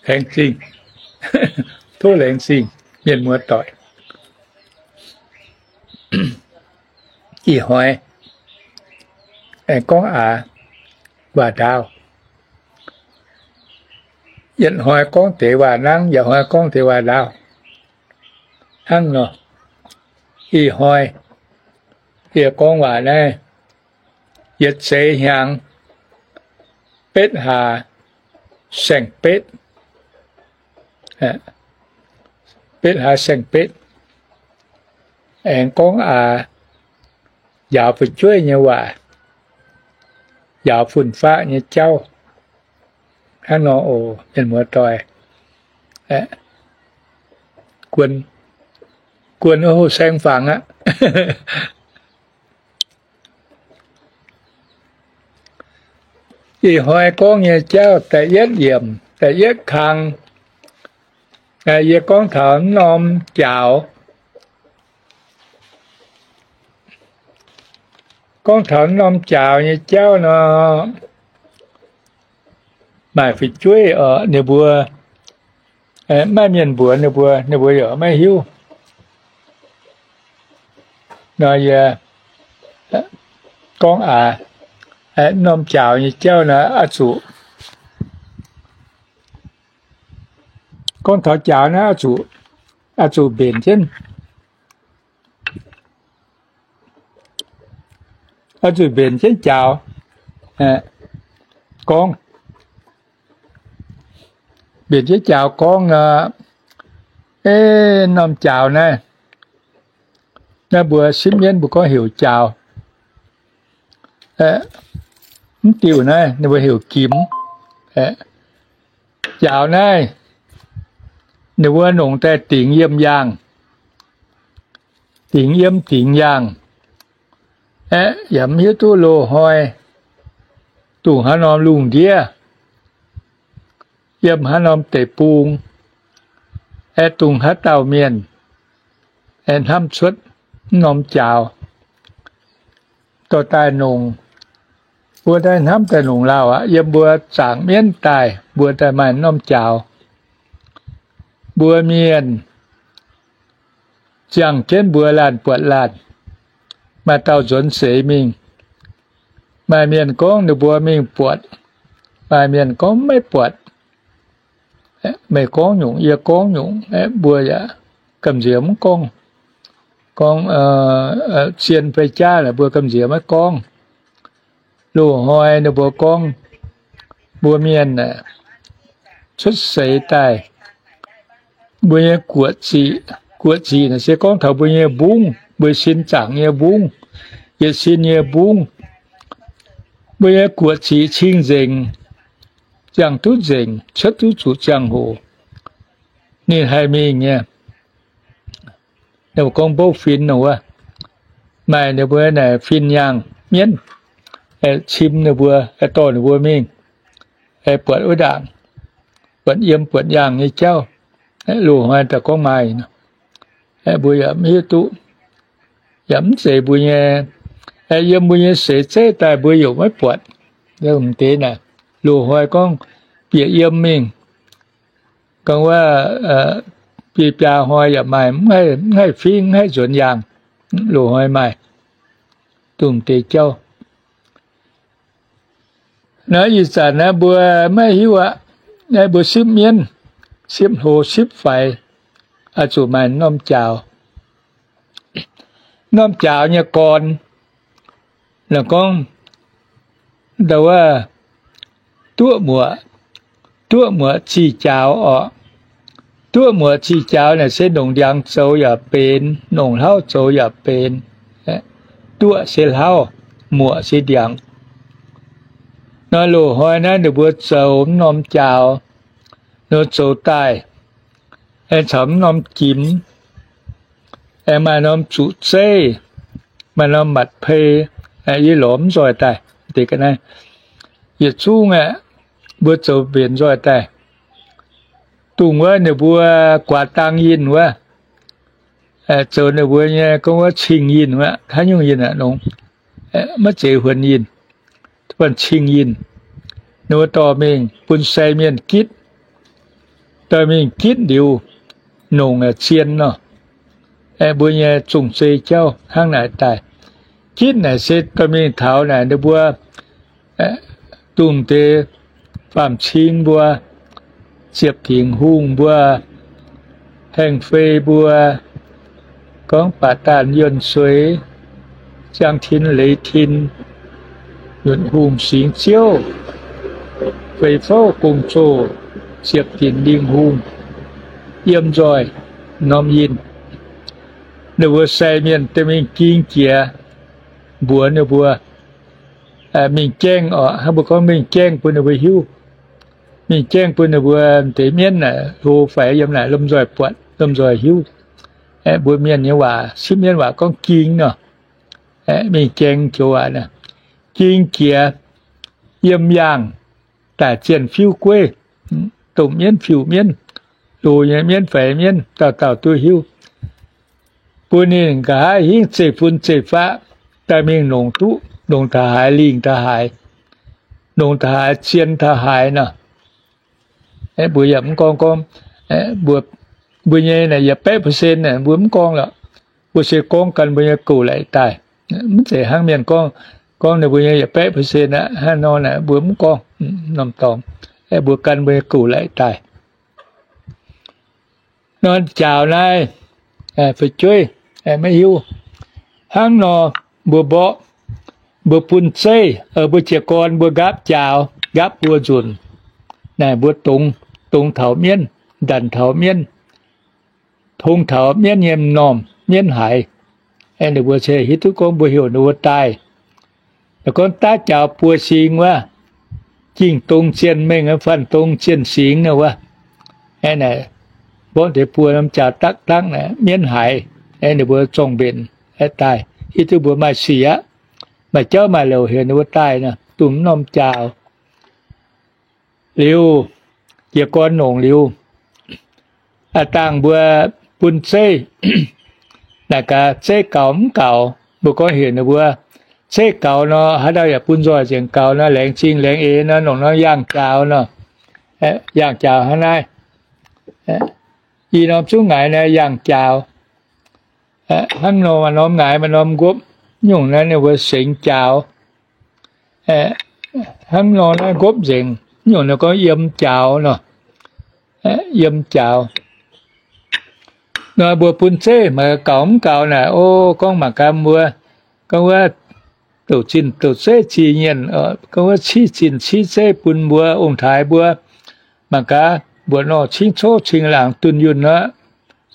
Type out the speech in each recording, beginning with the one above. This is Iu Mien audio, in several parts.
Laengz zingh. Tov laengz zingh mienh muoz doic. Ih hnoi aengx gorngv aax waac-ndaauv. Yietc hnoi gorngv deix waac-nangv, yietc hnoi gorngv deix waac-ndaauv. Hnangv nor, ih hnoi yie gorngv waac naaiv, yietc seix hnyangx betv hlaax saeng-betv, betv hlaax saeng-betv, aengx gorngv aax njaaux fu'jueiv nyei waac, njaaux fun-faqv nyei jauv. Hnangv nor oc, mienh muoz doic, guon wuov houh saeng fangx aqv. Ih hnoi gorngv nyei jauv da'yietv yiemc, da'yietv kang, yie gorngv taux norm jaaux. Gorngv taux norm jaaux nyei jauv nor, maaih fu'jueiv oc, ninh mbuo maiv mienh mbuox ninh mbuo, ninh mbuo yaac maiv hiuv. Nor yie gorngv aax, norm jaaux nyei jauv naaiv oix zuqc, gorngv taux jaaux naaiv oix zuqc, oix zuqc mbenc jienv, oix zuqc mbenc jienv jaaux gorngv. Mbenc jienv jaaux gorngv nor, norm jaaux naaiv, naaiv mbuo simv mienv mbuo gorngv heuc jaaux. Mv diuh naaiv ninh mbuo heuc gimx. Jaaux naaiv, ninh mbuo nongc daaih dingx yiem yaangh, dingx yiem dingx yaangh. Aeqv, yaac mv hiuv duqv loz-hnoi dongh haaix norm lungh ndiev, yiem haaix norm deic-bung, aeqv, dongh haaix dauh mienh, aeqv, hnamv cuotv mv norm jaaux dorh daaih nongc. Mbuo daaih hnamv daaih nongc lauh aqv. Yiem mbuo zaangc mienv daaih mbuo daaih maaih mv norm jaaux. Mbuo mienh ziangh jienv mbuo laanh buatc laanh, maaih dauh nzuonx seix mingh. Maaih mienh gorngv ninh mbuo mingh buatc, maaih mienh gorngv maiv buatc. Meih gorngv nyungc, yie gorngv nyungc, mbuo yaac gamh nziex mv gorngv. Gorngv zien fai jaav mbuo gamh nziex maiv gorngv. Loz-hnoi ninh mbuo gorngv mbuo mienh cuotv seix daaih, mbuo nyei guoqv ziqc, guoqv ziqc naaic se gorngv taux mbuo nyei mbungv, mbuo sin zaangc nyei mbungv, yietc sin nyei mbungv. Mbuo nyei guoqv ziqc cing-nzengc, ziangh duqv nzengc, cuotv duqv zuqc ziangh hoc, ninh haih mingh nyei. Ninh mbuo gorngv mbouv fin nor wuov, maaih ninh mbuo naaic fin-yaangh mienv cim ninh mbuo, dorh ninh mbuo mingh buatc wuov ndaangc, buatc yiem buatc yaangh nyei jauv. Loz-hnoi daaih gorngv maaih, mbuo yaac mv hiuv duqv, yaac mv zeiz mbuo nyei, yiem mbuo nyei seix zeiv daaih mbuo yaac maiv buatc. Deix naaic, loz-hnoi gorngv bieqc yiem mingh, gorngv wuov biei biaa hnoi yaac maaih, mv haih fingv, mv haih nzuonx yaangh. Loz-hnoi maaih dongh deix jauv. Naaiv ih zanc naaiv mbuo maiv hiuv aqv. Naaiv mbuo sipv mienv, sipv hlo, sipv faix, oix zuqc maaih norm jaaux. Norm jaaux nyei gorn, gorngv ndau wuov duqv muoqc, duqv muoqc zih jaaux orqc. Duqv muoqc zih jaaux naaic se nongc ndiangx zoux yaac benx, nongc hlauv zoux yaac benx. Duqv se hlauv, muoqc se ndiangx. Nor loz-hnoi naaiv ninh mbuo zoux mv norm jaaux, ninh mbuo zoux daaih, aengx caux mv norm gimx, aengx maaih norm zuqc zeiv, maaih norm matc-pei, yie lorz mv nzoih daaih. Deix ga'naaiv yietc zungv aeqv, mbuo zoux mbenc nzoih daaih. Dongh wuov ninh mbuo guaax dang yinh wuov, zoux ninh mbuo nyei gorngv wuov cing yinh wuov, haaix nyungc yinh aqv nongx, maiv zeiz huonx yinh, banh cing yinh. Ninh mbuo dorh mingh bun sai mienh gitv. dorh mingh gitv liuz, nongc zien nor. Mbuo nyei zong-zei jauv hnangv naaic daaih. Gitv naaic se dorh mingh taux naaic ninh mbuo dongh deix faam-cing mbuo, ziepc dinc hungh mbuo, haengh fei mbuo, gorngv baac daanh yuonh sueix, ziangh tin leiz tin, nyutc hungh singx ziouv, feix fouv gong-zoh, ziepc dinc lingh hungh, yiem nzoih norm yinh. Ninh mbuo sai mienh dorh mingh ging jiex, mbuox ninh mbuo mingh jaeng oc. Hnangv mbuo gorngv mingh jaeng bun ninh mbuo hiuv. Mingh jaeng bun ninh mbuo deix mienv naaic hlo fai yiem naaic lomh nzoih buatc, lomh nzoih hiuv. Mbuo mienh nyei waac, sipv mienv waac gorngv ging nor. Mingh jaeng joux waac, ging jiex, yiem yaangh daaih zienh fiuv gueiv, domh mienv fiuv mienv, loz nyei mienv faix mienv, dauh dauh duqv hiuv. Bun ninh nqa'haav hingv zeiv-fun zeiv-faqv daaih mingh nongc duqv, nongc taux haaix lingh taux haaix, nongc taux haaix zien taux haaix nor. Mbuo yaac mv gorngv gorngv, mbuo nyei naaic yietc baeqv percent mbuo mv gorngv lorqc. Mbuo se gorngv gan mbuo nyei goux laic daaih. Mv zeiz hnangv mienh gorngv, gorngv ninh mbuo nyei yietc baeqv percent aqv, hnangv nor naaic mbuo mv gorngv norm dorngx. Mbuo gan mbuo nyei goux laic daaih. Nor jaaux naaiv fu'jueiv maiv hiuv. Hnangv nor mbuo mborqv, mbuo bun zeiv, mbuo jiez gorn mbuo nqaapv jaaux, nqaapv buo nzunc. Naaic mbuo dongz, dongz taux mienv, ndanc taux mienv, tong taux mienv nyei m'normh mienv haiz. Ninh mbuo se hiuv duqv gorngv mbuo heuc ninh mbuo daaih. Gorngv daav jaaux buo singx wuov, Ging-Dong Zienh Mengh, Fanh Dong Zienh Singx wuov. Mborqv deix buo norm jaaux dakv dakv naaic mienv haiz. Ninh mbuo zorng-mbenc daaih, hiuv duqv mbuo maaih sic aqv, maaih jauv maaih louc heuc ninh mbuo daaih nor, dongh norm jaaux. Liuz, jiez gorn nongc liuz, a'dangh mbuo bun zeiv, naaic gaax zeiv gaux mv gaux, mbuo gorngv heuc ninh mbuo, zeiv gaux nor, haaix dauh yaac bun nzoih nzengc gaux nor, laengz zingh laengz eix nor, nongc nor yangh jaaux nor. Yangh jaaux hnangv naaiv. Ih norm zungv ngaaic naaiv yangh jaaux. Hnangv nor maaih norm ngaaic, maaih norm nqopv, nyungc naaiv ninh mbuo sengx jaaux. Hnangv nor naaiv nqopv nzengc, nyungc naaiv gorngv yiem jaaux nor. Yiem jaaux nor, mbuo bun zeiv mangc gaux mv gaux naaic, o, gorngv mangc gaax mbuo, gorngv wuov douc zinh douc zeiv ziex nyienh, gorngv wuov civ zinh civ zeiv bun mbuo ong-taaix mbuo. Mangc gaax mbuo nor cingv coqv cingv laangz dunh yunh nor,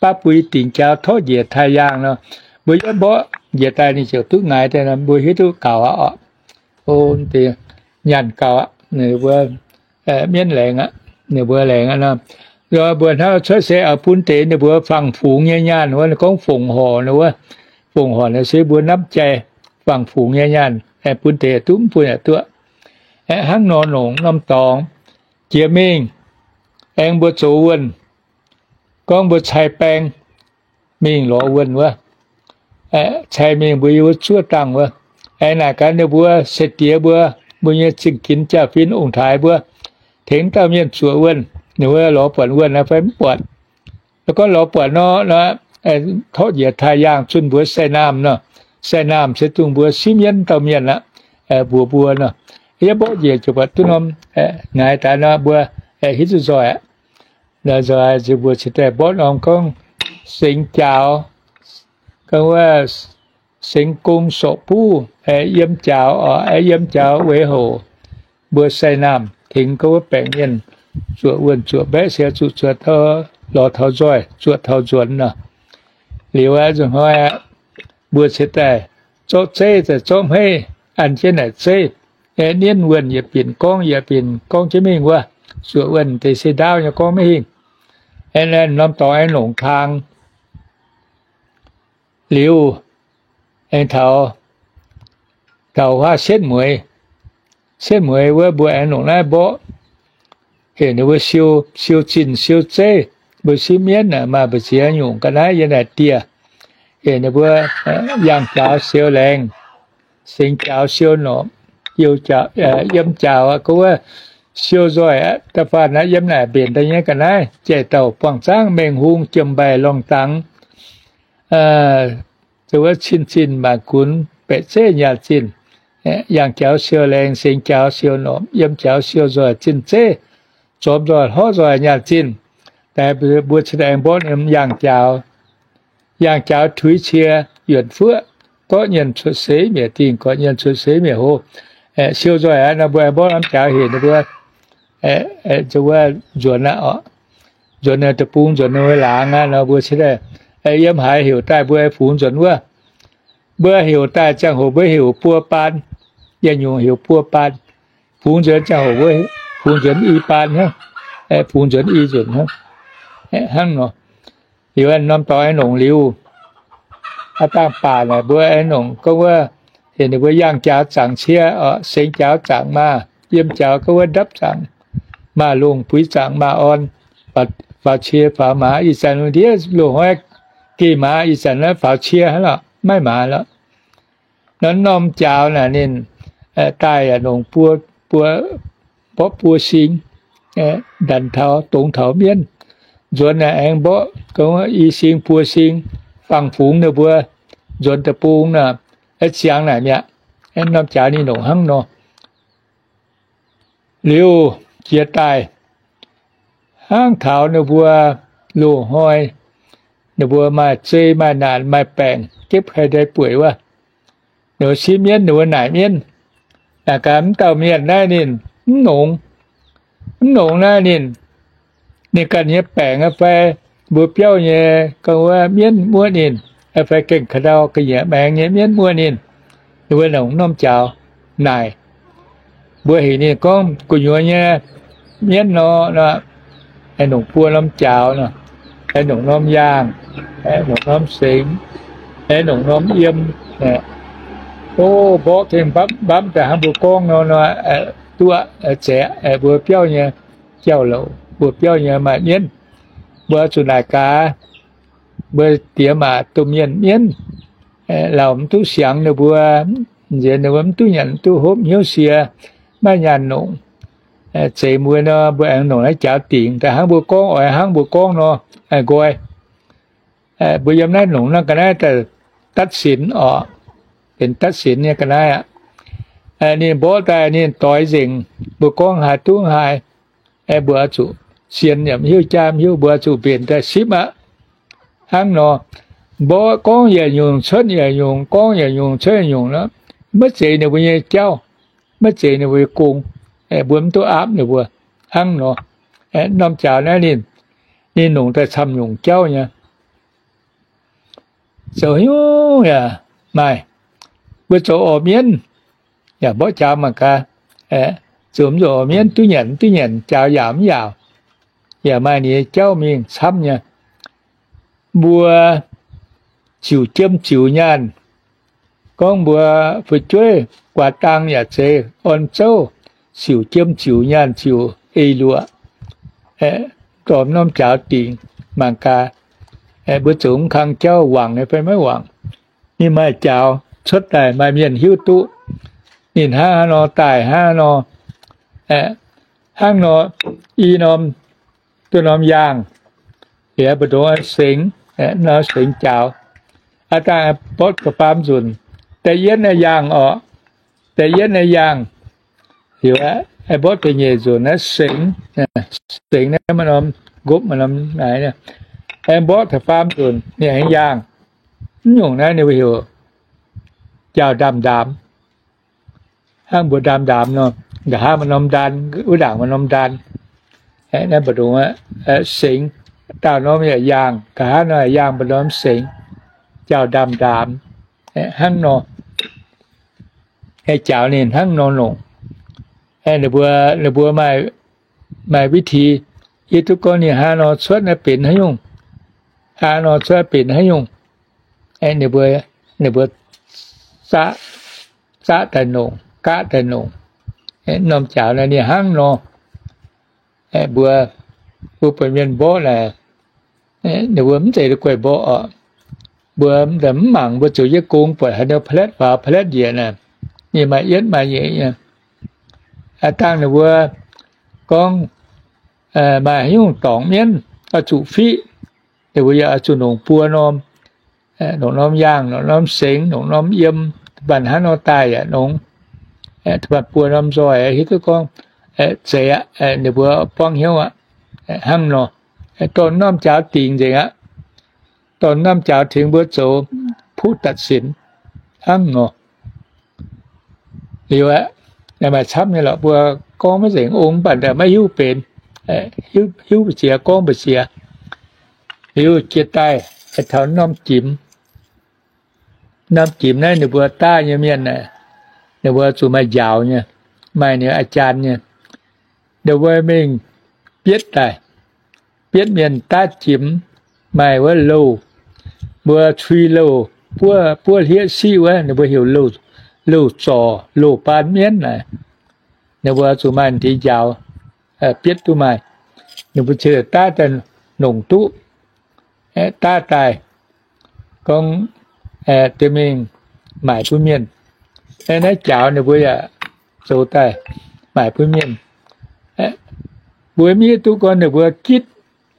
baav bui dingc jaaux torqv njiec taaih yaangh nor, mbuo yiem mborqv njiec daaih ninh ziouc duqv ngaix daaih nor, mbuo hiuv duqv gaux aqv oc. O, deix nyaanh gaux aqv, ninh mbuo mienv laengz aqv, ninh mbuo laengz aqv nor. Mbuo hnangv cuotv se oix bun deix ninh mbuo fangx-fungx nyei nyaanh wuov, gorngv fongc horc nor wuov, fongc horc nor se mbuo napv jai fangx-fungx nyei nyaanh, bun deix duqv mv bun yaac duqv. Hnangv nor nongc norm dorngx jiex mingh, aengx mbuo zoux wuonh, gorngv mbuo cai baeng mingh lorz wuonh wuov, cai mingh mbuo yiem wuov zuov dangh wuov, aengx naaic gaax ninh mbuo se diex mbuo, mbuo nyei zingh ginx jaa-fin ong-taaix mbuo, tengx dauh mienh zuoqc wuonh, ninh mbuo lorz buatc wuonh fai mv buatc. Gorngv lorz buatc nor, torqv njiec taaih yaangh zunh mbuox sai naamh nor. Sai naamh se dungh mbuo sipv mienv dauh mienh aqv, mbuox mbuo nor. Yie mborqv njiec ziouc buatc duqv norm ngaix daaih nor, mbuo hiuv duqv nzoih aqv. Nzoih mbuo cingx daaih mborqv norm gorngv sengx jaaux, gorngv wuov sengx gong sorqc buv, yiem jaaux, yiem jaaux weic houc mbuo sai naamh tengx gorngv wuov baengc mienh zuoqc wuonh zuoqc mbaeqv se zuqc zuoqc lorz taux nzoih, zuoqc taux nzuonx nor. Liuz aqv, nzunc hnoi aqv, mbuo cingx daaih zorqv zeiv, daaih zorqv hmeiv an jienv naaic zeiv, nienv wuonh yietc binc gorngv, yietc binc gorngv jienv mingh wuov, zuoqc wuonh deix se ndaauv nyei gorngv maiv hingh. Norm dorngx aengx longc kang. Liuz, aengx taux, taux huaav setv mueiz. Setv mueiz wuov mbuo aengx longc naaiv mborqv, heuc ninh mbuo siou, siou zinh siou zeiv. Mbuo sipv mienv maaih mbu'ziex nyungc ga'naaiv yiem naaic dieh. Heuc ninh mbuo yangh jaaux siou laengz, sengx jaaux siou norqc, yiem jaaux gorngv wuov siou nzoih aqv. Da'faanh naaiv yiem naaic mbenc daaih nyei ga'naaiv, jai-douh buangh zaangv, mengh hung jiem mbaih lorngh dangx, zuqc wuov cin-zinh maanc gunx, baeqc zeiv nyaanh zinh, yangh jaux siou laengz, sengx jaux siou norqc, yiem jaux siou nzoih zinh zeiv, zormx nzoih hlorv nzoih nyaanh zinh. Daaih mbuo cingx daaih aengx mborqv yangh jaux, yangh jaux tuix cie yuonc fuoqv, gorqv nyienh cuotv seix mietc dingh, gorqv nyienh cuotv seix mietc hlo. Siou nzoih aqv nor, mbuo aengx mborqv norm jaux heuc ninh mbuo, wuov, nzuonx aqv oc. Nzuonx deic-bung, nzuonx ninh mbuo laangz aqv nor, mbuo cingx daaih yiem haaix heuc daaih mbuo aengx fungx nzuonx wuov. Mbuo heuc daaih ziangh hoc mbuo heuc buo baan, yietc nyungc heuc buo baan. Fungx nzuonx ziangh hoc mbuo fungx nzuonx i baan hnangv, fungx nzuonx i nzunc hnangv. Hnangv nor, liuz norm dorngx aengx nongc liuz, aav dangh baac naaic mbuo aengx nongc gorngv wuov, heuc ninh mbuo yangh jaux zaangc cie oc, sengx jaux zaangc maah, yiem jaux gorngv wuov ndapv zaangc maah, longc buix zaangc maah orn, faaux cie faaux maaz. Ih zanc ndiev loz-hnoi geh maaz, ih zanc naaiv faaux cie hnangv lorqc, maiv maaz lorqc. Nor norm jaux naaic ninh daaih yaac nongc buo, buo, mborqv buo sing, ndanc taux dongz taux mienv. Nzuonx naaic aengx mborqv i sing buo sing, fangx fungx ninh mbuo nzuonx deic-bung nor, ziangx naaic mi'aqv. Norm jaux ninh nongc hnangv nor. Liuz jiex daaih, hnangv taux ninh mbuo loz-hnoi, ninh mbuo maaih zei maaih naanc maaih baengc, เจ็บไข้ได้ป่วย wuov, ninh mbuo sipv mienv, ninh mbuo naaic mienv, naaic gaax, mv dauh mienh naaiv ninh mv nongx, mv nongx naaiv ninh, ninh ganh nyei baengc fai mbuo biauv nyei ga'naaiv mienv muoqv ninh, fai gengh ka'ndau ga'nyiec maengx nyei mienv muoqv ninh, ninh mbuo nongc norm jaux naaic. Mbuo heuc ninh gorngv gu'nyuoz nyei mienv nor, nongc buo norm jaux nor, nongc norm yaangh, nongc norm sengx, nongc norm yiem. O, mborqv gengh mbapv mbapv daaih hnangv mbuo gorngv nor, duqv zeqc. Mbuo biauv nyei jauv-louc, mbuo biauv nyei maaih mienv, mbuo zuqc naaic gaax, mbuo diex maac domh mienh mienv, lauh mv duqv siangx ninh mbuo, nziex ninh mbuo mv duqv nyanc mv duqv hopv, hnyouv sie, maiv nyaanh nongc. Zeiz mbuo nor, mbuo aengx nongc naaiv jaux dingc daaih hnangv mbuo gorngv, oix hnangv mbuo gorngv nor nqoi. Mbuo yiem naaiv nongc naaiv ga'naaiv daaih ตัดสิน oc, benx ตัดสิน nyei ga'naaiv aqv. Ninh mborqv daaih ninh doix nzengc, mbuo gorngv haaix duqv haaix, mbuo oix zuqc sienx yaac mv hiuv, jaa mv hiuv, mbuo oix zuqc mbenc daaih sipv aqv. Hnangv nor, mborqv gorngv yietc nyungc cuotv yietc nyungc, gorngv yietc nyungc cuotv yietc nyungc nor, maiv zeiz ninh mbuo nyei jauv, maiv zeiz ninh mbuo nyei gong, mbuo mv duqv aapv ninh mbuo. Hnangv nor, norm jaux naaiv ninh, ninh nongc daaih camv nyungc jauv nyei. Zoux haaix nyungc yaac maaih. Mbuo zoux orqc mienv yaac mborqv jaux mangc gaax. Zoux mv zoux orqc mienv, duqv nyanc mv duqv nyanc, jaux yaauc mv yaauc, yaac maaih ninh nyei jauv mingh camv nyei. Mbuo ziouc jiem ziouc nyaanh. Gorngv mbuo fu'jueiv guaax dang yaac zeiz orn zouv, ziouc jiem ziouc nyaanh ziouc eix luoqc, dorh norm jaux dingc mangc gaax, mbuo zoux mv kang jauv wangc nyei fai maiv wangc. Ninh maaih jaux cuotv daaih maaih mienh hiuv duqv ninh hnangv haaix nor daaih hnangv haaix nor. Hnangv nor, i norm, duqv norm yaangh, yaac mbu'ndongx sengx, norm sengx jaux. Aav dangh mborqv da'faam nzunc, da'yietv naaiv yaangh orqc, da'yietv naaiv yaangh, heuc mborqv da'nyeic nzunc naaiv sengx, sengx naaiv maaih norm nqopv maaih norm naaic, mborqv da'faam nzunc ninh aengx yaangh. Mv nyungc naaiv ninh mbuo heuc jaaux ndaamv-ndaamx. Hnangv mbuo ndaamv-ndaamx nor, nqa'haav maaih norm ndaan, wuov ndaangc maaih norm ndaan. Naaiv mbu'ndongx sengx, daauh norm yaac yaangh, nqa'haav nor yaac yaangh, mbu'ndongx sengx, jaaux ndaamv-ndaamx. Hnangv nor, jaaux ninh hnangv nor nongc. Ninh mbuo, ninh mbuo maaih, maaih วิธี, hiuv duqv gorngv ninh hnangv nor cuotv naaiv benx haaix nyungc, hnangv nor cuotv benx haaix nyungc. Ninh mbuo, ninh mbuo zaqv, zaqv daaih nongc, gaqv daaih nongc. Norm jaaux naaiv ninh hnangv nor. Mbuo, mbuo buatc mienh mborqv naaic, ninh mbuo mv zeiz guaih mborqv oc. Mbuo mv mangc, mbuo zoux jienv gong buatc haaix nor pa'letv faaux pa'letv njiec naaic, ninh maaih yietv maaih nyeic nyei. Aav dangh ninh mbuo gorngv maaih haaix nyungc dorngc mienv oix zuqc fiqv, ninh mbuo yaac oix zuqc nongc buo norm, nongc norm yaangh, nongc norm sengx, nongc norm yiem, banh hnangv nor daaih yaac nongc, banh buo norm nzoih hiuv duqv gorngv zeiz aqv, ninh mbuo buangv hnyouv aqv, hnangv nor. Dorh norm jaaux dingc nzengc aqv. Dorh norm jaaux tengx mbuo zoux ผู้ตัดสิน hnangv nor. Liuz aeqv, maaih camv nyei lorqc, mbuo gorngv maiv nzengc ong mv baac maiv hiuv benx, hiuv mbu'ziex gorngv mbu'ziex. Liuz jiex daaih taux norm jimx. Norm jimx naaiv ninh mbuo daav nyei mienh, ninh mbuo zuqc maaih njaaux nyei, maaih ninh อาจารย์ nyei. Ninh mbuo mingh bietv daaih, bietv mienh daav jimx, maaih wuov louh, mbuo cui louh, buov hlieqv siqv wuov, ninh mbuo heuc louh zorc, louh baan mienv naaic. Ninh mbuo zuqc maaih deix njaaux bietv duqv maaih. Ninh mbuo ziouc daav daaih nongc duqv, daav daaih gorngv deix mingh maaic bun mienh. Naaiv jaaux ninh mbuo yaac zoux daaih maaic bun mienh. Mbuo mv hiuv duqv gorngv ninh mbuo gitv,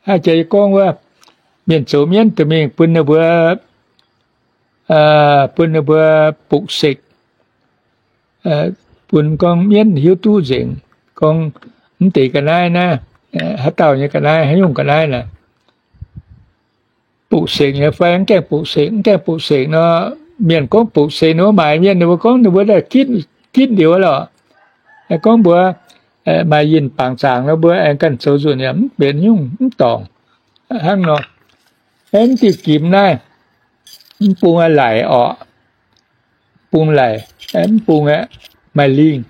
haaix jaax gorngv wuov, mienh zoux mienv deix mingh bun ninh mbuo, bun ninh mbuo ปลุกเสก, bun gorngv mienv hiuv duqv nzengc gorngv mv deix ga'naaiv naaiv, haaix dauh nyei ga'naaiv, haaix nyungc ga'naaiv naaic, ปลุกเสก nyei fai mv gaengh ปลุกเสก, mv gaengh ปลุกเสก nor, mienh gorngv ปลุกเสก nor, maaic mienh ninh mbuo gorngv ninh mbuo daaih gitv liuz lorqc. Gorngv mbuo maaih yinh bangc zaangc nor, mbuo aengx ganh zoux nzunc yaac mv benx nyungc mv dorngc hnangv nor. Mv diuh jimx naaiv, mv bung laic orqc, mv bung laic, mv bung aeqv, maaih lingh.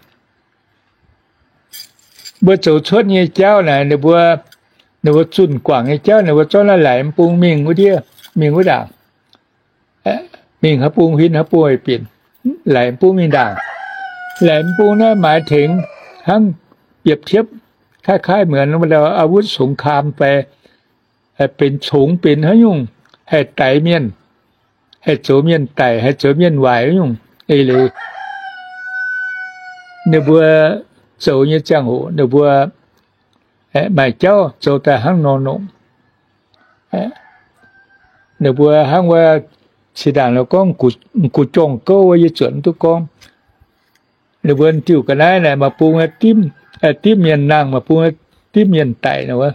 Mbuo zoux cuotv nyei jauv naaic, ninh mbuo, ninh mbuo zunh guangc nyei jauv, ninh mbuo zorqv naaiv laic mv bung mingh wuov ndiev, mingh wuov ndaangc. Mingh haaix bung huin haaix bung ei binc, laic mv bung mingh ndaangc. Laic mv bung naaiv maaiz tengx hnangv biepc tiepv, คล้ายๆ เหมือน อาวุธสงคราม fai benx congx benx haaix nyungc, haih daix mienh, haih zoux mienh daic, haih zoux mienh waaic nyungc eix leiz. Ninh mbuo zoux nyei ziangh hoc ninh mbuo maaih jauv zoux daaih hnangv nor nongc. Ninh mbuo hnangv wuov, zinh ndaangc gorngv gu'jong gouv wuov, yie zuotc mv duqv gorngv. Ninh mbuo diuh ga'naaiv naaic maaih bung dimv mienh nangh, maaih bung dimv mienh daic nor wuov.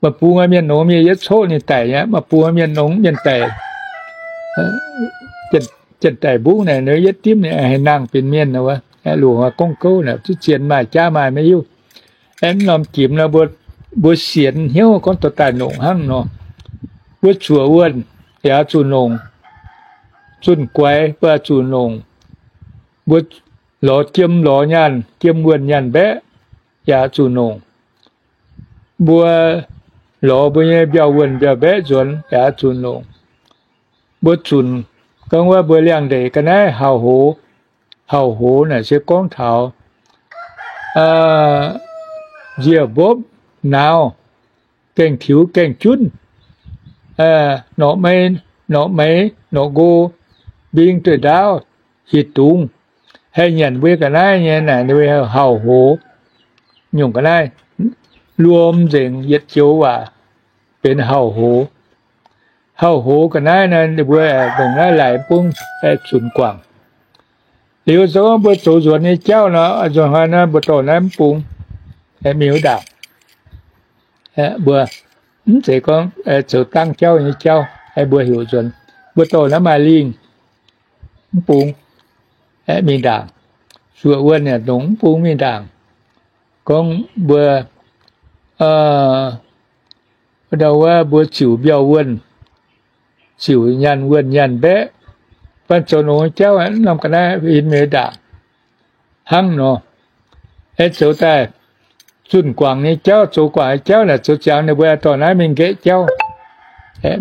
Maaih bung mienh nongx mienh yietv coqv ninh daic aqv, maaih bung mienh nongx mienh daic, janx-daic mbungv naaic yietv dimv ninh haih nangh benx mienh nor wuov. Longc gorngv gouv naaic duqv zien maaih jaav maaih maiv hiuv. Aeqv, norm jimx nor, mbuo sienx hnyouv gorngv dorh daaih nongc hnangv nor. Mbuo zuoqc wuonh yaac zuqc nongc. Zunh guaix mbuo zuqc nongc. Mbuo lorz jiem lorz nyaanh, jiem wuonh nyaanh mbaeqc yaac zuqc nongc. Mbuo lorz mbuo nyei mbiauh wuonh mbiauh mbaeqc nzuonx yaac zuqc nongc. Mbuo zunc gorngv wuov mbuo liangx-ndeic ga'naaiv hauh hoz. Hauh hoz naaic se gorngv taux nziec mbopv, nauz, gaengh tiux gaengh junv, norqc meix, norqc meix, norqc nqo, mbing dueiv-ndaauv, hitv dungz, haih nyanc mbuo ga'naaiv nyei naaic, ninh mbuo heuc hauh hoz. Nyungc ga'naaiv luom nzengc yietc joux waac benx hauh hoz. Hauh hoz ga'naaiv naaiv, ninh mbuo longc naaiv laic mv bung zunc guangc. Liuz se gorngv mbuo zoux nzuonx nyei jauv nor, nzuonx hnoi nor mbuo dorh naaiv mv bung mingh wuov ndaangc. Mbuo mv zeiz gorngv zoux dangv jauv nyei jauv, mbuo heuc nzuonx, mbuo dorh naaiv maaih lingh mv bung mingh ndaangc. Zuoqc wuonh yaac nongc mv bung mingh ndaangc. Gorngv mbuo, ndau wuov mbuo ziouc mbiauh wuonh, ziouc nyaanh wuonh nyaanh mbaeqv, bun zoux nongc nyei jauv, mv norm ga'naaiv hin mingh ndaangc. Hnangv nor, aeqv, zoux daaih zunh guangc nyei jauv, zoux guangc nyei jauv naaic, zoux ziangx ninh mbuo dorh naaiv mingh nqaeqv jauv.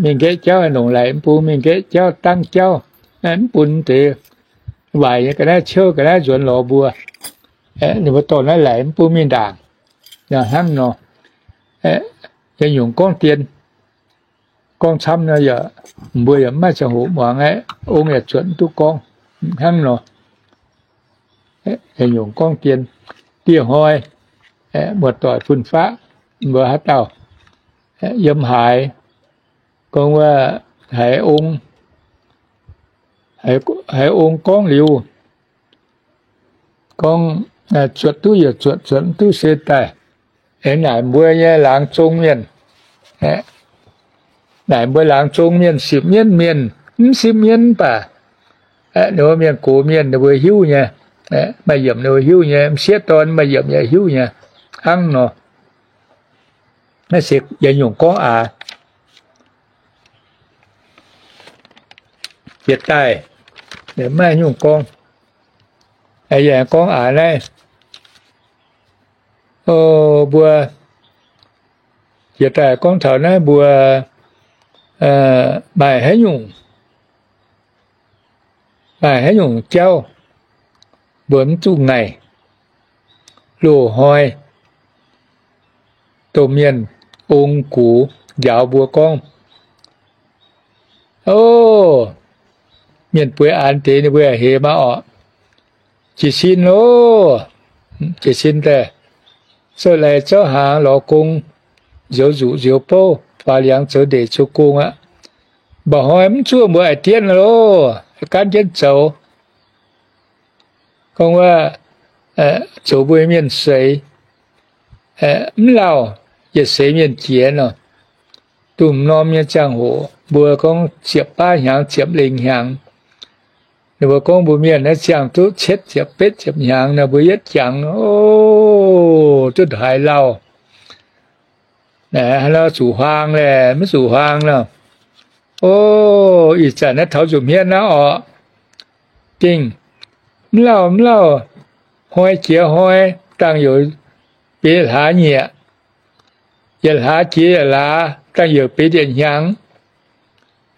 Mingh nqaeqv jauv, longc laic mv bung mingh nqaeqv jauv, dangv jauv, mv bun deix waaic nyei ga'naaiv ciouv ga'naaiv nzuonx lorz mbuo. Ninh mbuo dorh naaiv laic mv bung mingh ndaangc. Hnangv nor, yaac nyungc gorngv dien, gorngv camv nor yaac, mbuo yaac mv maaih ziangh hoc muangx aqv, ong yaac zuotc mv duqv gorngv. Hnangv nor, yaac nyungc gorngv dien, dieh hnoi, muoz-doic fun-faqv, mbuo haaix dauh yiem haaix, gorngv wuov haiz ong, haiz ong gorngv liuz, gorngv zuotc duqv yaac zuotc, zuotc mv duqv se daaih aengx naaic mbuo nyei laangz zong mienh. Naaic mbuo laangz zong mienh, sipv mienv mienh, mv sipv mienv mv baac ninh mbuo mienh gox mienh ninh mbuo hiuv nyei, maaih yiemc ninh mbuo hiuv nyei, m'sieqv dorn maaih yiemc yaac hiuv nyei hnangv nor. Naaiv se yaac nyungc gorngv aax. Jiex daaih maiv nyungc gorngv, yaac gorngv aax naaiv. Mbuo jiex daaih gorngv taux naaiv mbuo maaih haaix nyungc, maaih haaix nyungc jauv mbuo mv zuqc ngaih. Loz-hnoi domh mienh ong gux njaaux mbuo gorngv, O, mienh bueix aanx deix ninh mbuo yaac heix maah orqc. Jiez sin loh, jiez sin daaih zouv laih zouv hnaangx lorz gong, nzioux nzuqc nzioux bouv, faaux liangx zoux ndeic zoux gong aqv. Mba'hnoi mv zuqv mbuo a'diev loh, gaanv jienv zoux. Gorngv wuov, zoux mbuo mienh seix, mv lauh yietc seix mienh jiex nor. Dongh norm nyei ziangh hoc mbuo gorngv ziepc baav hnyangx, ziepc lengh hnyangx, ninh mbuo gorngv mbuo mienh naaiv ziangh duqv cietv ziepc betv ziepc hnyangx nor, mbuo yietv jangx, o, duqv haaix lauh. Naaiv zuqc huaang laeh, maiv zuqc huaang nor. O, ih zanc naaiv taux nzunc hmien naaiv orqc, dingh mv lauh mv lauh, hnoi jiex hnoi, dangh youc biei hlaax nyieqc, yietc hlaax jiex yietc hlaax, dangh youc biei yietc hnyangx,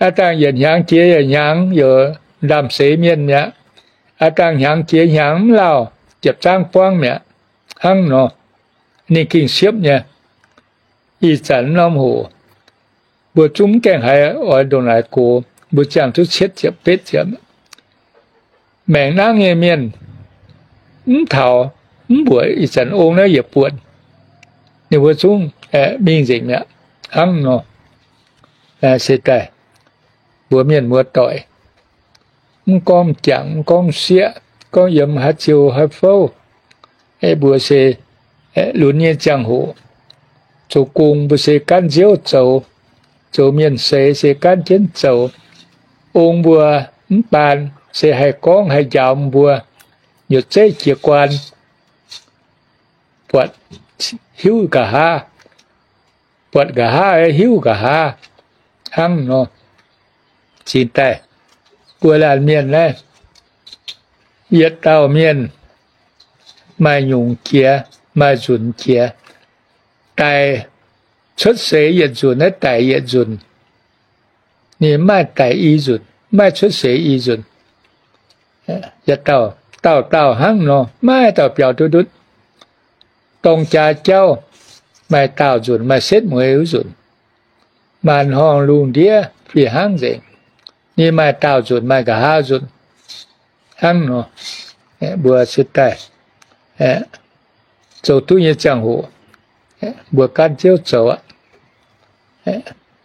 aav dangh yietc hnyangx jiex yietc hnyangx, youc ndaamv-seix mienh mi'aqv. Aav dangh hnyangx jiex hnyangx mv lauh, ziepc zangv buangv mi'aqv. Hnangv nor, ninh gengh siepv nyei. Ih zanc norm hoc mbuo zungv mv gaengh haiz oix ndongc naaic gox, mbuo ziangh duqv cietv ziepc betv ziepc. Maengc nangv nyei mienh mv taux, mv mbuoqc ih zanc ong naaiv yietc buonc, ninh mbuo zungv mingh nzengc mi'aqv. Hnangv nor, se daaih mbuo mienh muoz-doic, mv gorngv m'jangc, mv gorngv m'sieqv, gorngv yiem haaix ziouh haaix fouv, mbuo se lunx nyei ziangh hoc zoux gong, mbuo se gaanv nziouv zoux, zoux mienh seix se gaanv jienv zoux. Ong mbuo mv baan se haih gorngv haih njaaux mbuo, nyutc zeiv jiez guaan, buatc hiuv nqa'haav, buatc nqa'haav hiuv nqa'haav hnangv nor. Cingx daaih mbuo laanh mienh naaiv, yietc dauh mienh maaih nyungc jiex, maaih nzunc jiex. Daic cuotv seix yietc nzunc naaiv daic yietc nzunc. Ninh mv maaih daic i nzunc, mv maaih cuotv seix i nzunc. Yietc dauh dauh dauh hnangv nor, maiv dauh biaux duqv ndutv. Dorng jaa jauv maaih daauh nzunc, maaih setv mueiz wuov nzunc. Maanc horngh lungh ndiev fih hnangv nzengc. Ninh maaih daauh nzunc, maaih nqa'haav nzunc hnangv nor. Mbuo se daaih zoux duqv nyei ziangh hoc, mbuo gaanv ziouv zoux aqv.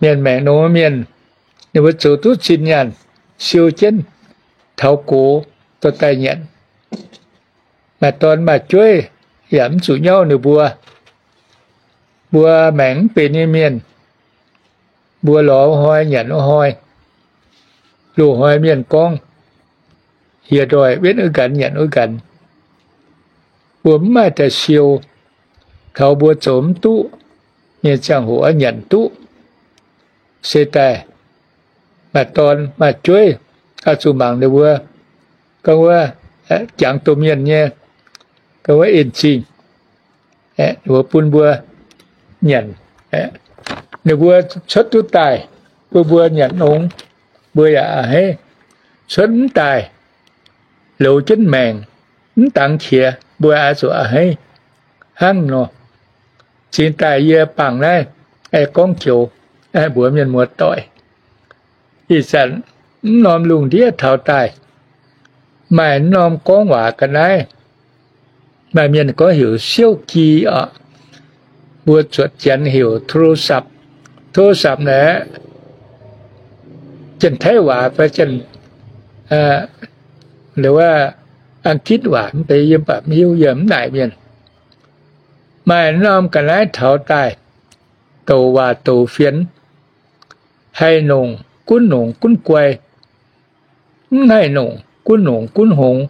Mienh maengc nongx mienh, ninh mbuo zoux duqv zinh nyaanh, siou jienv taux gox dorh daaih nyanc. Maaih dorn maaih jueiv yaac mv zuqc nyauv ninh mbuo. Mbuo maengc mv benx nyei mienh, mbuo lorz wuov hnoi nyanc wuov hnoi. Loz-hnoi mienh gorngv, hieh ndoih wetv wuov nqanx nyanc wuov nqanx. Mbuo mv maaih daaih siou, taux mbuo zoux mv duqv nyei ziangh hoc nyanc duqv. Se daaih maaih dorn maaih jueiv, oix zuqc mangc ninh mbuo, gorngv wuov, jangx domh mienh nyei, gorngv wuov en-zingh, ninh mbuo bun mbuo nyanc. Ninh mbuo cuotv duqv daaih, bun mbuo nyanc nongx, mbuo yaac a'hneiv. Cuotv mv daaih, louz jienv maengc, mv dangx qiex, mbuo oix zuqc a'hneiv hnangv nor. Cingx daaih yie bangc naaiv, aengx gorngv joux mbuox mienh muoz-doic. Ih zanc mv norm lungh ndiev taux daaih, maaih mv norm gorngv waac ga'naaiv. Maaih mienh gorngv heuc siouv-gi oc. mbuo zuotc janx heuc โทรศัพท์. โทรศัพท์ naaic, janx-taiv waac fai janx, wuov, อังกฤษ waac mv deix yie mv baac mv hiuv, yie mv naaic mienh. Maaih norm ga'naaiv taux daaih, douc waac douc fienx, haih nongc gunv nongc gunv guai, mv haih nongc gunv nongc gunv hngongx.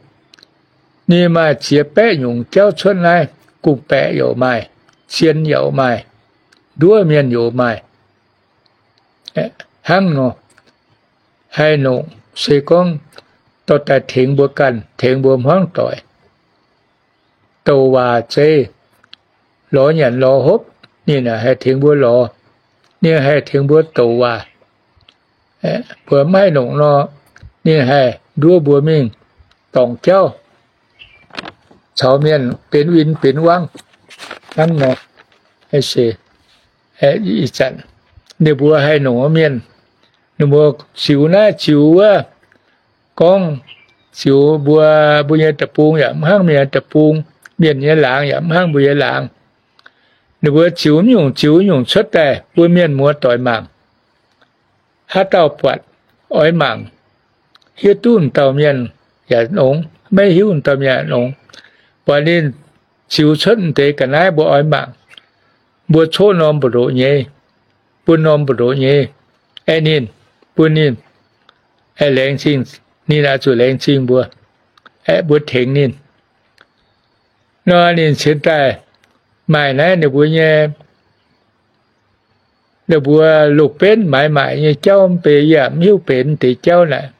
Ninh maaih ziex baeqv nyungc jauv cuotv naaiv, gu'baeqc yaac maaih, zien yaac maaih, nduov mienh yaac maaih. Hnangv nor, haih nongc se gorngv dorh daaih tengx mbuo ganh, tengx mbuo hmuangv doic. Douc waac zeiv, lorz nyanc lorz hopv, ninh haih tengx mbuo lorz, ninh haih tengx mbuo douc waac. Mbuo mv haih nongc nor, ninh haih nduov mbuo mingh dorngc jauv, caux mienh benx win benx wangv. Hnangv nor, se ih zanc ninh mbuo haih nongc mienh, ninh mbuo ziux naaiv ziux wuov, gorngv ziux mbuo, mbuo nyei deic-bung yaac mv hnangv mienh nyei deic-bung, mienh nyei laangz yaac mv hnangv mbuo nyei laangz. Ninh mbuo ziux mv nyungc ziux nyungc cuotv daaih bun mienh muoz doic mangc. Haaix dauh buatc oix mangc, hiuv duqv dauh mienh yaac nongx, maiv hiuv dauh mienh yaac nongx. Buatc ninh ziux cuotv deix ga'naaiv mbuo oix mangc, mbuo coqv norm mbu'ndoqc nyei, bun norm mbu'ndoqc nyei, aeqv, ninh, bun ninh, aeqv, laengz zingh, ninh oix zuqc laengz zingh mbuo, aeqv, mbuo tengx ninh. Nor ninh cingx daaih maaih naaiv ninh mbuo nyei, ninh mbuo loz-benv maaiz maaic nyei jauv mv bei, yie mv hiuv benx deix jauv naaic.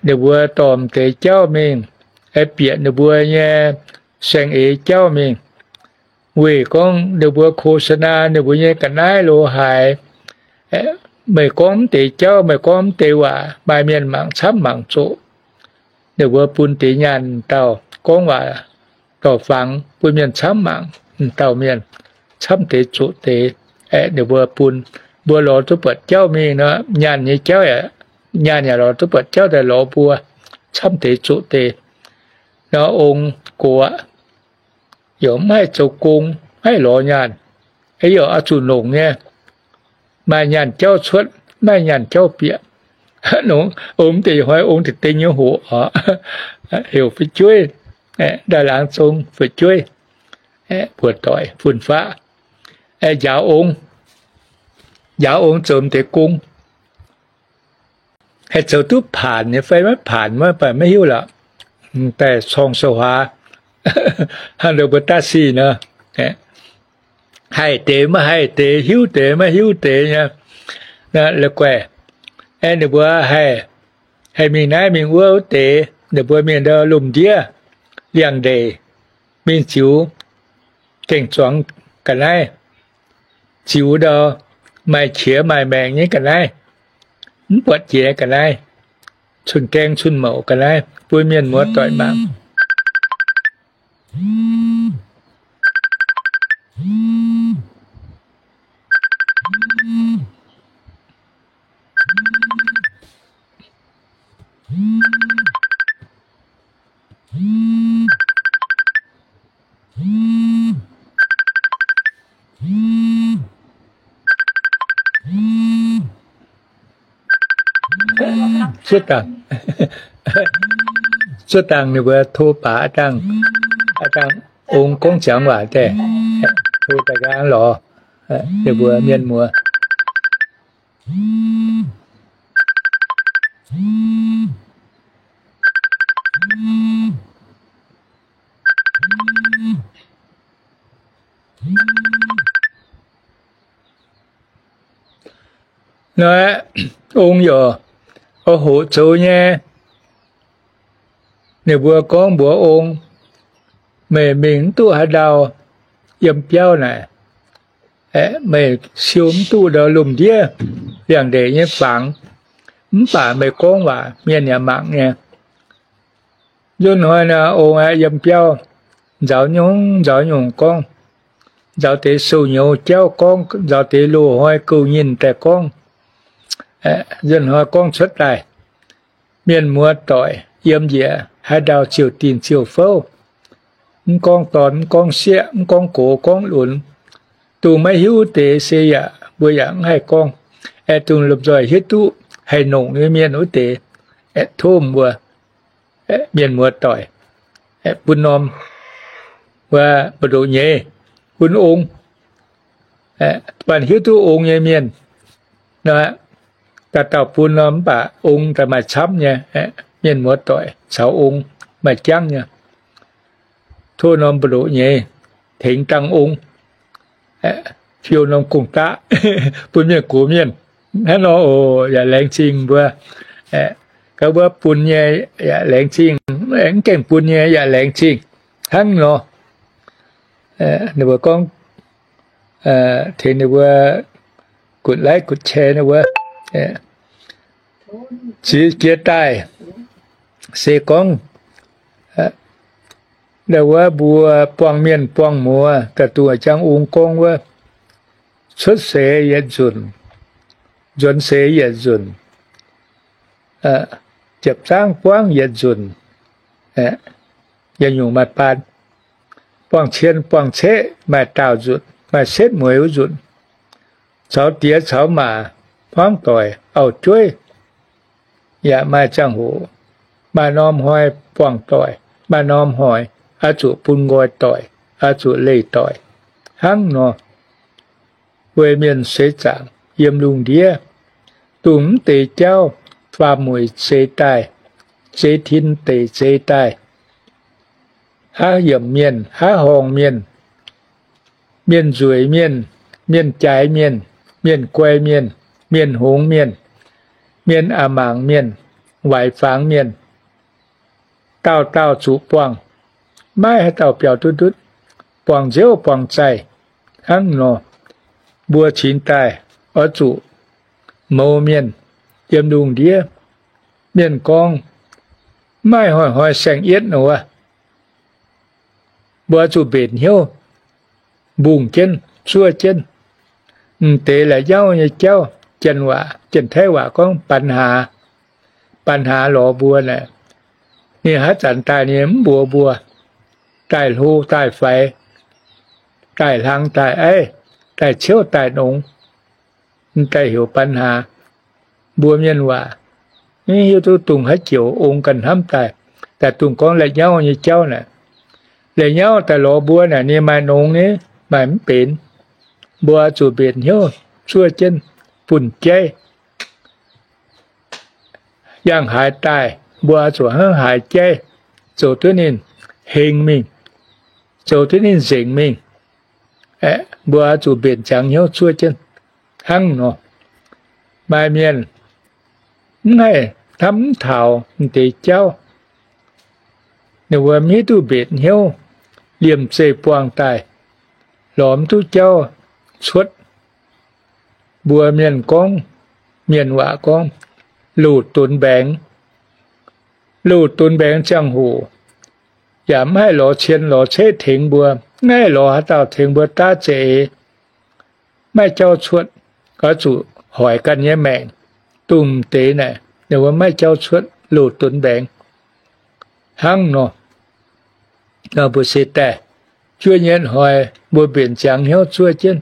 Ninh mbuo dorh deix jauv mingh, aeqv, bieqc ninh mbuo nyei saeng-eix jauv mingh, weic gorngv ninh mbuo โฆษณา ninh mbuo nyei ga'naaiv lo haaix. Meih gorngv mv deix jauv, meih gorngv mv deix waac, maaih mienh mangc camv mangc zoqc. Ninh mbuo bun deix nyaanh dauh gorngv waac dorh fangx bun mienh camv mangc, dauh mienh camv deix zoqc deix. Aeqv, ninh mbuo bun, mbuo lorz duqv buatc jauv mingh nor, nyaanh nyei jauv, nyaanh yaac lorz duqv buatc jauv daaih lorz mbuo camv deix zoqc deix. Nor ong gox aqv, yaac mv haih zoux gong, mv haih lorz nyaanh, yaac oix zuqc longc nyei. Maaih nyaanh jauv cuotv, maaih nyaanh jauv bieqc. Ong mv deix hnoi ong deix ding nyei hoqc oc, heuc fu'jueiv, ndaaih laangz zong fu'jueiv, buoz-doic fun-faqv, njaaux ong, njaaux ong zoux deix gong. Haih zoux duqv paanc nyei fai maiv paanc maiv baac maiv hiuv lorqc. Daaih corng sou-huaax, hnangv nduov mbuo daav sic nor, haih deix maiv haih deix, hiuv deix maiv hiuv deix nyei. La'guaih, ninh mbuo haih, haih mingh naaiv mingh wuov wuov deix, ninh mbuo mingh ndau lomh ndiev liangx-ndeic mingh ziux gengh zuangx ga'naaiv, ziux ndau maaih qiex maaih maengc nyei ga'naaiv, mv buatc jiex ga'naaiv, cun-gaeng cun-mouc ga'naaiv bun mienh muoz-doic mangc. Cuotv dangh, cuotv dangh ninh mbuo tov baac a'dangh, a'dangh ong gorngv ziangx waac daaih, tov daaih nqaang lorz ninh mbuo mienh muoz. Nor, ong yaac oix hoqc zoux nyei. Ninh mbuo gorngv mbuox ong, meih mingh mv duqv haaix ndau yiem biauv naaic, meih siou mv duqv ndau lomh ndiev liangx-ndeic nyei fangx, mv baac meih gorngv waac mienh yaac mangc nyei. Nzunc hnoi naaic ong aeqv, yiem biauv nzaaux nyungc nzaaux nyungc gorngv, nzaaux deix sou-nyouz jauv gorngv, nzaaux deix loz-hnoi gouv nyinh daaih gorngv, nzunc hnoi gorngv cuotv daaih, mienh muoz-doic yiem njiec haaix ndau ziouc dingh ziouc fouv, mv gorngv dorn mv gorngv sieqv, mv gorngv gox gorngv lunx, Dongh maiv hiuv wuov deix se yaac mbuo yaac mv haih gorngv. Aeqv, dongh lomh nzoih hiuv duqv haih nongc nyei mienh wuov deix, aeqv, tov mbuo mienh muoz doic, aeqv, bun norm wuov mbu'ndoqc nyei, bun ong, banh hiuv duqv ong nyei mienh nor, dauh dauh bun nor, mv baac ong daaih maaih camv nyei. Mienh muoz doic caux ong maaih jangv nyei. Tov norm mbu'ndoqc nyei tengx dangh ong, fiou norm gong-daqv bun mienh gox mienh. Hnangv nor oc, yaac laengz zingh mbuo. Ga'mbuo bun nyei yaac laengz zingh, mv gaengh bun nyei yaac laengz zingh. Hnangv nor, ninh mbuo gorngv tengx ninh mbuo gutv like gutv share ninh mbuo. Ziex jiex daaih se gorngv wuov mbuo buangh mienh buangh muoz daaih dongh jangx ong gorngv wuov, cuotv seix yietc nzunc, nzuonx seix yietc nzunc, ziepc zangv buangv yietc nzunc, yietc nyungc maaih baan. Buangh cien buangh ceqv maaih daauh nzunc, maaih setv mueiz wuov nzunc. Caux diex caux maac, hmuangv doic auv-jueiv yaac maaih ziangh hoc. Maaih norm hnoi buangh doic, maaih norm hnoi oix zuqc bun nqoi doic, oix zuqc leih doic. Hnangv nor, weic mienh seix zaangc yiem lungh ndiev, dongh mv deix jauv faam-mueic zeix daaih, zeix tin deic zeix daaih, haav yiemc mienh, haav horngh mienh, mienh nzueic mienh, mienh jaaix mienh, mienh guai mienh, mienh hngongx mienh, mienh a'maangc mienh, waaic fangx mienh, dauh dauh zuqc buangh, maiv haaix dauh biaux duqv ndutv, buangh nziouv buangh zaih. Hnangv nor, mbuo cingx daaih oix zuqc mouz mienh yiem lungh ndiev. Mienh gorngv, mv maaih hnoi-hnoi saeng-yietv nor wuov, mbuo oix zuqc mbenc hnyouv mbungh jienv, zuov jienv. M'deix la'nyauv nyei jauv, janx waac, Janx-Taiv waac gorngv ปัญหา, ปัญหา lorz mbuo naaic. Ninh haaix zanc daaih ninh mv mbuox mbuo, daaih hlo daaih faix, daaih hlang daaih aiv, daaih ciouv daaih nongx, m'daaih heuc ปัญหา. Mbuo mienh waac mv hiuv duqv dongh haaix joux ong ganh hnamv daaih, daaih dongh gorngv la'nyauv nyei jauv naaic. La'nyauv daaih lorz mbuo naaic ninh maaih nongx nyei, maaih mv benx. Mbuo zuqc mbenc hnyouv zuov jienv bun jaiv. Yangh haaix daaih mbuo zuqc hnangv haaix jaiv, zoux duqv ninh heng mingh, zoux duqv ninh nzengc mingh. Mbuo zuqc mbenc ziangx hnyouv zuov jienv hnangv nor. Maaih mienh mv haih hnamv mv taux m'deix jauv, ninh mbuo mv hiuv duqv mbenc hnyouv, liemh zeih buangh daaih, lorz mv duqv jauv cuotv. Mbuo mienh gorngv, mienh waac gorngv, loz-donx mbaengx. Loz-donx mbaengx ziangh hoc yaac mv haih lorz cien lorz ceqv tengx mbuo, mv haih lorz haaix dauh tengx mbuo daav za'eix. Maiv jauv cuotv, oix zuqc hoic ganh nyei maengc. Dongh m'deix naaic ninh mbuo maiv jauv cuotv, loz-donx mbaengx hnangv nor. Mbuo se daaih juov nyei hnoi mbuo mbenc ziangx hnyouv zuov jienv,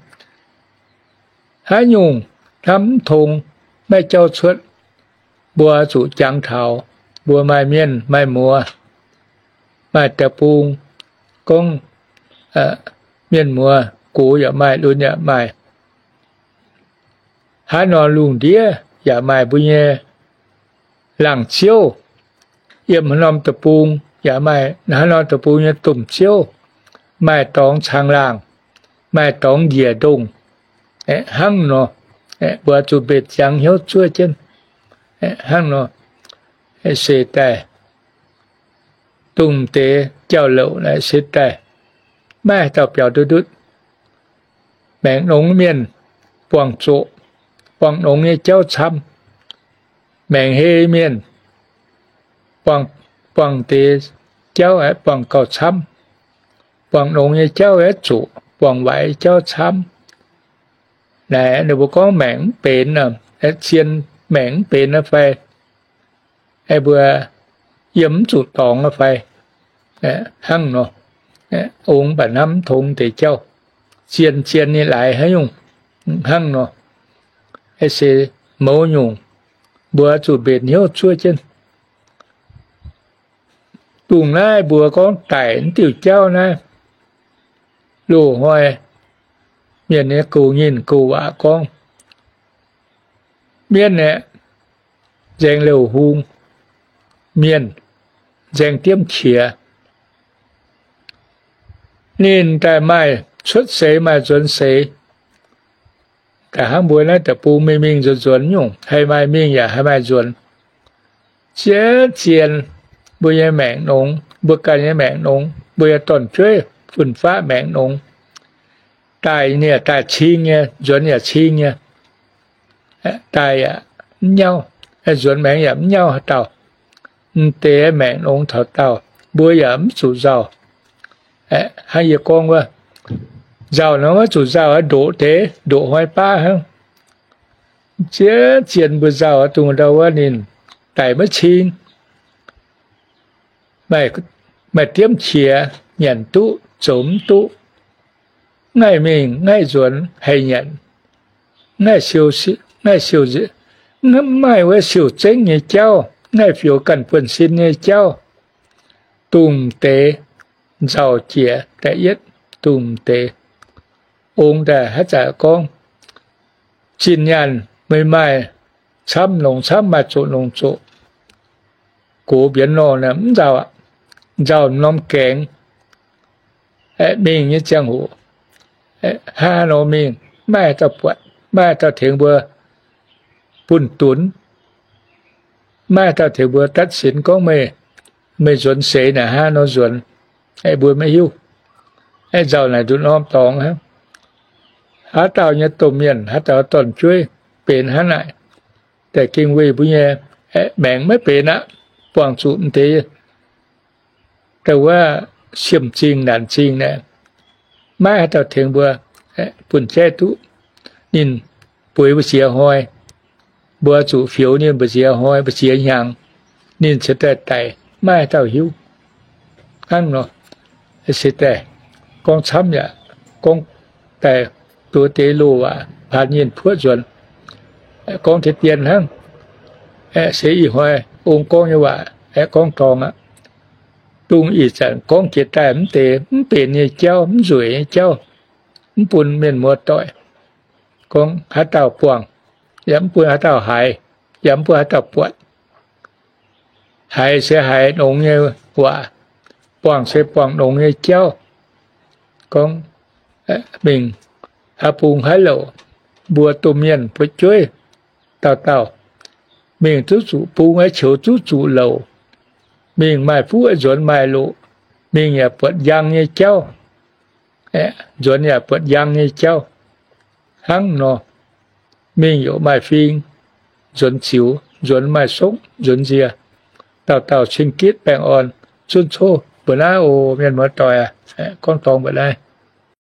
haaix nyungc hnamv mv tong, maiv jauv cuotv, mbuo zuqc jangx taux. Mbuo maaih mienh maaih muoz, maaih deic-bung, gorngv mienh muoz gox yaac maaih, lunx yaac maaih, haaix norm lungh ndiev yaac maaih mbuo nyei laangz ziouv. Yiem haaix norm deic-bung yaac maaih haaix norm deic-bung nyei domh ziouv, maaih dorngx caangh laangh, maaih dorngx njiec ndongh. Hnangv nor, mbuo zuqc mbenc ziangx hnyouv zuov jienv hnangv nor, se daaih dongh deix jauv-louc naaic se daaih maiv haaix dauh biaux duqv ndutv. Maengc nongx mienh buangh zoqc, buangh nongx nyei jauv camv. Maengc hei mienh buangh, buangh deix jauv aeqv, buangh gauh camv. Buangh nongx nyei jauv aeqv, zoqc, buangh waaic nyei jauv camv. Naaic ninh mbuo gorngv maengc mv benx, zien maengc mv benx aqv fai, mbuo yiem mv zuqc dorngx aqv fai, hnangv nor, ong mv baac hnamv mv tong deix jauv. zien zien ninh laaix haaix nyungc hnangv nor. Se mouz nyungc, mbuo zuqc mbenc hnyouv zuov jienv. Dongh naaiv mbuo gorngv daic mv diuh jauv naaiv, loz-hnoi mienh nyei goux nyinh goux waac gorngv, mienv aeqv, nzaeng liouh hung, mienh nzaeng diemv qiex. Ninh daaih maaih cuotv seix maaih nzuonx seix. Da'hnangv mbuo naaiv deic-bung mingh mingh nzuonx nzuonx nyungc, haih maaih mingh yaac haih maaih nzuonx. Zien zien, mbuo nyei maengc nongx, mbuo ganh nyei maengc nongx, mbuo nyei dorn-jueiv fun-faqv maengc nongx. Daaih ninh yaac daaih cing nyei, nzuonx yaac cing nyei. Daaih yaac mv nyauv, nzuonx maengx yaac mv nyauv haaix dauh. M'deix maengc nongx taux daauh, mbuo yaac mv zuqc nzauh. Hnangv yie gorngv wuov, nzauh nor maiv zuqc nzauh, ndoqc deix, ndoqc hnoi baav hnangv. Zien zien mbuo nzauh dongh ndau wuov ninh daic maiv cing, maaih diemv qiex, nyanc duqv zoux mv duqv, ngaih mingh ngaih nzuonx haih nyanc, ngaih siou, mv maaih wuov siou-zengv nyei jauv, ngaih fioux ganh buonv-sin nyei jauv. Dongh deix nzauh jiex da'yietv, dongh deix. Ong daaih haaix zanc gorngv, zinh nyaanh meih maaih camv longc camv, maaih zoqc longc zoqc, gox mbienx nor mv nzauh aqv. Nzauh m'norm gaengx, mingh nyei ziangh hoc, hnangv haaix nor mingh, maiv haaix dauh buatc, maiv haaix dauh tengx mbuo bunh dunx, maiv haaix dauh tengx mbuo ตัดสิน gorngv meih, meih nzuonx seix naaic hnangv haaix nor nzuonx, mbuo maiv hiuv. Nzauh naaic nduqc norm dorngx hnangv. Haaix dauh nyei domh mienh, haaix dauh dorn-jueiv benx hnangv naaic, daaih gengh weih mbuo nyei maengc maiv benx aqv. Buangh zuqc m'deix da'wuov siem-zingh naanc zingh naaic, maiv haaix dauh tengx mbuo bun jaiv duqv. Ninh bueix mbu'ziex hnoi, mbuo zuqc fioux ninh mbu'ziex hnoi mbu'ziex hnyangx, ninh cingx daaih daic, maiv haaix dauh hiuv. Hnangv nor, se daaih gorngv camv yaac gorngv daaih duqv deix loz-waac, paanx nyinh puoqv nzuonx, gorngv deix dien hnangv. Se ih hnoi ong gorngv nyei waac aeqv, gorngv dorngx aqv. Dongh ih zanc gorngv jiex daaih mv deix mv benx nyei jauv, mv nzueic nyei jauv, mv bun mienh muoz-doic gorngv haaix dauh buangh, yaac mv bun haaix dauh haiz, yaac mv bun haaix dauh buatc. Haiz se haiz nongx nyei waac, buangh se buangh nongx nyei jauv. Gorngv mingh haaix bung haaix louc, mbuo domh mienh fu'jueiv dauh dauh mingh duqv zuqc bung aeqv, qiux duqv zuqc louc, mingh maaih fuqv aeqv, nzuonx maaih loqc, mingh yaac buatc njang nyei jauv, nzuonx yaac buatc njang nyei jauv. Hnangv nor, mingh youc maaih fing, nzuonx ziux, nzuonx maaih sokv, nzuonx nzie, dauh dauh cing-gitv baengh orn, zunv coqv mbuo naaiv oc, mienh muoz-doic aac. Gorngv dorngx mbuo naaiv.